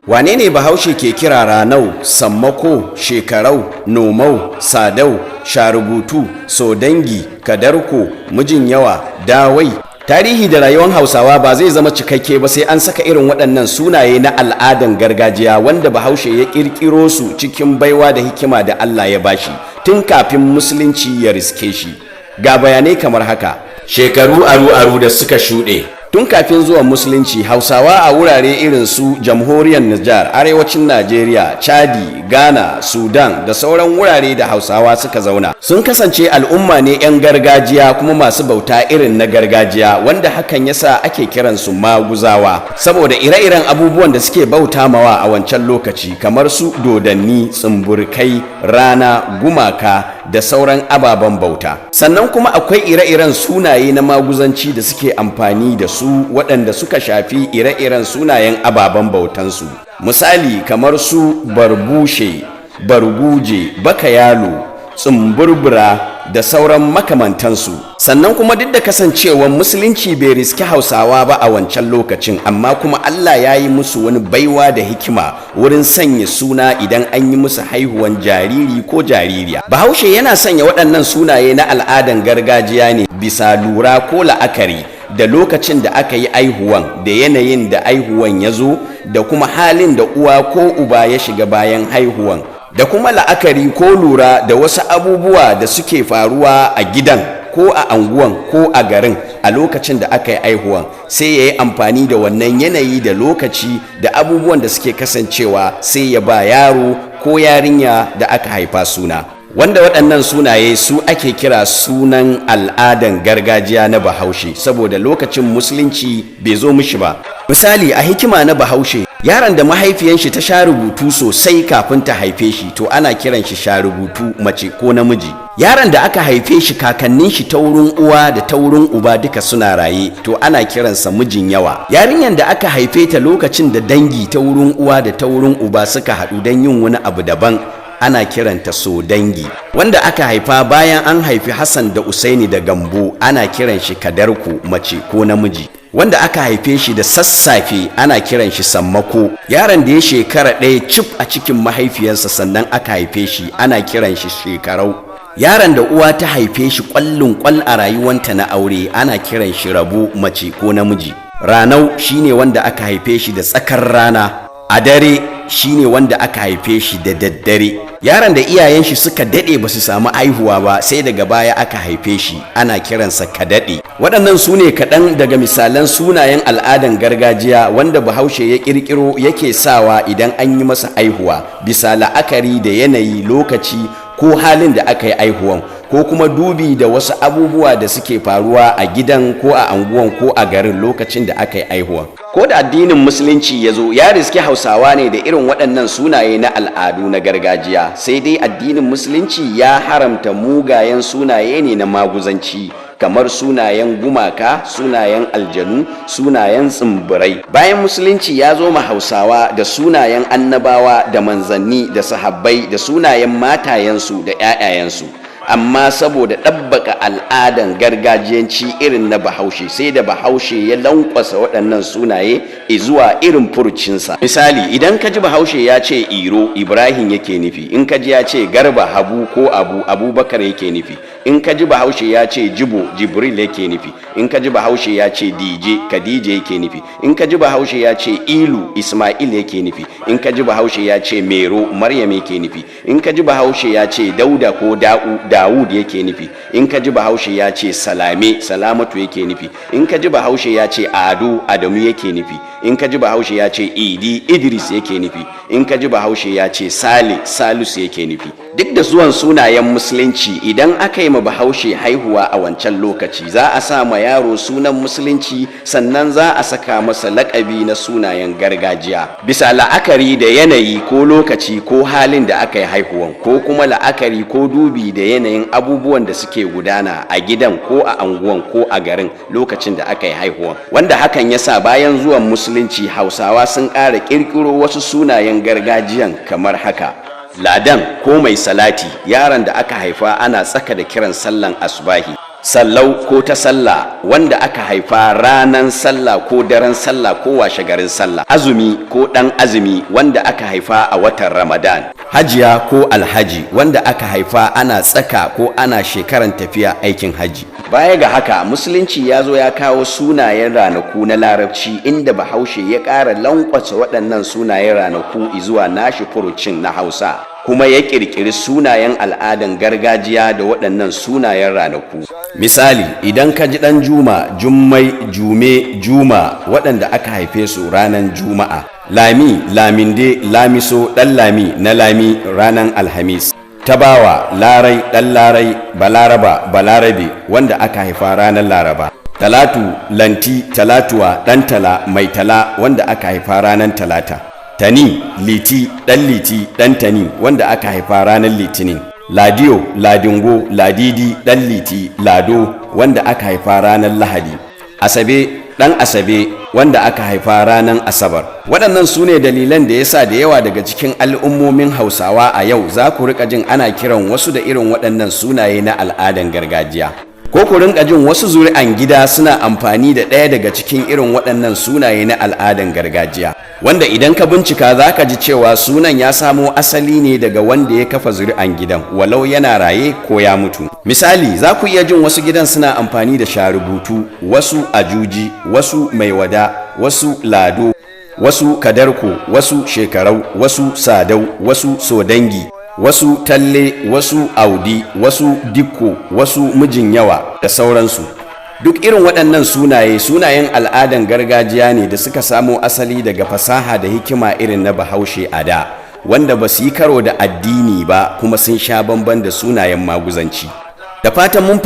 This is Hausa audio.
Wane ne Bahaushe ke kira Ranau, Sammako, Shekarau, Nomau, Sadau, Sharubutu, Sodangi, Kadarko, Mijin Yawa, Dawai? Tarihi da rayuwar Hausawa ba zai zama cikakke ba sai an saka irin waɗannan sunaye na al'adan gargajiya wanda Bahaushe ya ƙirƙiro su cikin baiwa da hikima da Allah ya bashi tun kafin Musulunci ya riske shi. Ga bayanai kamar haka. Shekaru aru-aru da suka shuɗe, tun kafin zuwan Musulunci, Hausawa a wurare irin su Jamhuriyar Nijar, arewacin Najeriya, Chadi, Ghana, Sudan da sauran wurare da Hausawa suka zauna, sun kasance al'umma ne 'yan gargajiya kuma masu bauta irin na gargajiya, wanda hakan yasa ake kiransu Maguzawa, saboda ire-iren abubuwan da suke bauta mawa a wancan lokaci, kamar su dodanni, tsumburkai, rana, gumaka da sauran ababen bauta. Sannan kuma akwai ire-iren sunaye na maguzanci da suke amfani da su, waɗanda suka shafi ire-iren sunayen ababen bautansu, misali kamar su Barbushe, Barguje, Bakayalo, Tsumburbura da sauran makamantansu. Sannan kuma duk da kasancewar Musulunci bai riski Hausawa ba a wancan lokacin, amma kuma Allah ya yi musu wani baiwa da hikima wurin sanya suna idan an yi musu haihuwan jariri ko jaririya. Bahaushe yana sanya waɗannan sunaye na al'adan gargajiya ne bisa lura ko la'akari da lokacin da aka yi aihuwan, da yanayin da aihuwan ya zo, da kuma halin da uwa ko uba ya shiga bayan haihuwan, da kuma la'akari ko lura da wasu abubuwa da suke faruwa a gidan ko a anguwan ko a garin a lokacin da aka yi aihuwan. Sai ya yi amfani da wannan yanayi da lokaci da abubuwan da suke kasancewa, sai ya ba yaro ko yarinya da aka haifa suna, wanda waɗannan sunaye su ake kira sunan al'adan gargajiya na Bahaushe, saboda lokacin Musulunci bai zo mishi ba. Misali, a hikima na Bahaushe, yaron da mahaifiyan shi ta sha rubutu sosai kafin ta haife shi, to ana kiran shi sha rubutu, mace ko namiji. Yaron da aka haife shi kakannin shi ta wurin uwa da ta wurin uba duka suna raye, to ana kiransa Mijin Yawa. Yarinyar da aka haife ta lokacin da dangi ta wurin uwa da ta wurin uba suka haɗu don yin wani abu daban, ana kiranta So Dangi. Wanda aka haifa bayan an haifi Hassan da Usaini da Gambo, ana kiran shi Kadarku, mace ko namiji. Wanda aka haife shi da sassafe, ana kiran shi Sammako. Yaron da ya shekara 1 cif a cikin mahaifiyarsa sannan aka haife shi, ana kiran shi Shekarau. Yaron da uwa ta haife shi kwallin kwal a rayuwanta na aure, ana kiran shi Rabo, mace ko namiji. Ranau shine wanda aka haife shi da tsakar rana. A dare shine wanda aka haife shi da daddare. Yaron da iyayen shi suka dade ba su samu aihuwa ba, sai daga baya aka haife shi, ana kiransa Kadade. Waɗannan su ne kaɗan daga misalan sunayen al'adan gargajiya wanda Bahaushe ya ƙirƙiro yake sawa idan an yi masa aihuwa, bisa la'akari da yanayi, lokaci ko halin da aka yi aihuwan, ko kuma dubi da wasu abubuwa da suke faruwa a gidan ko a anguwan ko a garin lokacin da aka yi aihuwan. Ko da addinin Musulunci ya zo, ya riski Hausawa ne da irin waɗannan sunaye na al'adu na gargajiya. Sai dai addinin Musulunci ya haramta mugayen sunaye ne na maguzanci, kamar sunayen gumaka, sunayen aljanu, sunayen tsimbirai. Bayan Musulunci ya zo ma Hausawa da sunayen annabawa da manzanni da sahabbai da sunayen matayensu da 'ya'yayensu, amma saboda ɗabbaka al'adan gargajiyanci irin na Bahaushe, sai da Bahaushe ya lankwasa waɗannan sunaye zuwa irin furucinsa. Misali, idan ka ji Bahaushe ya ce Iro, Ibrahim yake nufi. In ka ji ya ce Garba, Habu ko Abu, Abubakar yake nufi. In ka ji Bahaushe ya ce Jibo, Jibril yake nufi. In ka ji Bahaushe ya ce Dije, Khadija yake nufi. In ka ji Bahaushe ya ce Ilu, Ismail yake nufi. In ka ji Bahaushe ya ce Mero, Maryam yake nufi. In ka ji Bahaushe ya ce Dauda ko Da'u, Dawud yake nufi. In ka ji Bahaushe ya ce Salame, Salamatu yake nufi. In ka ji Bahaushe ya ce Ado, Adamu yake nufi. In ka ji Bahaushe ya ce Idi, Idris yake nufi. In ka ji Bahaushe ya ce Sale, Salisu yake nufi. Duk da zuwan sunayen Musulunci, idan aka yi ma Bahaushe haihuwa a wancan lokaci, za a sa ma yaro sunan Musulunci, sannan za a saka masa lakabi na sunayen gargajiya, bisa la'akari da yanayi ko lokaci ko halin da aka yi haihuwan, ko kuma la'akari ko dubi da yanayin abubuwan da suke gudana a gidan ko a anguwan ko a garin lokacin da aka yi haihuwan. Wanda hakan ya sa bayan zuwan Musulunci, Hausawa sun ƙara ƙirƙiro wasu sunayen gargajiyan kamar haka: Ladan ko Mai Salati, yaron da aka haifa ana tsaka da kiran sallan asubahi. Sallau ko ta sallah, wanda aka haifa ranan sallah ko daren sallah ko washe garin sallah. Azumi ko ɗan azumi, wanda aka haifa a watan Ramadan. Hajiya ko alhaji, wanda aka haifa ana tsaka ko ana shekaran tafiya aikin haji. Baya ga haka, Musulunci ya zo ya kawo sunayen ranaku na Larabci, inda Bahaushe ya ƙara lankwasa waɗannan sunayen ranaku zuwa nashi furucin na Hausa, kuma ya ƙirƙiri sunayen al'adan gargajiya da waɗannan sunayen ranaku. Misali, idan ka ji ɗan Juma, Jummai, Jume, Juma, waɗanda aka haife su ranar Juma'a. Lami, Laminde, Lamiso, ɗan Lami na Lami, ranar Alhamis. Tabawa, Larai, ɗan Larai, Balaraba, Balarabe, wanda aka haifa ranar Laraba. Talatu, Lanti, Talatuwa, ɗan Tala, Mai Tala, wanda aka haifa ranar Talata. Tani, Liti, ɗan Liti, ɗan Tani, wanda aka haifa ranar Litinin. Ladiyo, Ladingo, Ladidi, ɗan Liti, Lado, wanda aka haifa ranar Lahadi. Asabe, ɗan Asabe, wanda aka haifa ranar Asabar. Waɗannan su ne dalilan da ya sa da yawa daga cikin al'ummomin Hausawa a yau za ku riƙa jin ana kiran wasu da irin waɗannan sunaye na al'adan gargajiya, ko ku rinka jin wasu zuri'an gida suna amfani da ɗaya daga cikin irin waɗannan sunaye na al'adan gargajiya, wanda idan ka bincika za ka ji cewa sunan ya samo asali ne daga wanda ya kafa zuri'an gidan, walau yana raye ko ya mutu. Misali, za ku iya jin wasu gidan suna amfani da Sharubutu, wasu Ajuji, wasu Mai Wada, wasu Lado, wasu Kadarko, wasu Shekarau, wasu Sadau, wasu Sodangi, wasu Talle, wasu Audi, wasu Dikko, wasu Mijin Yawa da sauransu. Duk irin waɗannan sunaye sunayen al'adan gargajiya ne da suka samo asali daga fasaha da hikima irin na Bahaushe a da, wanda ba su yi karo da addini ba, kuma sun sha bamban da sunayen maguzanci. Da fatan mun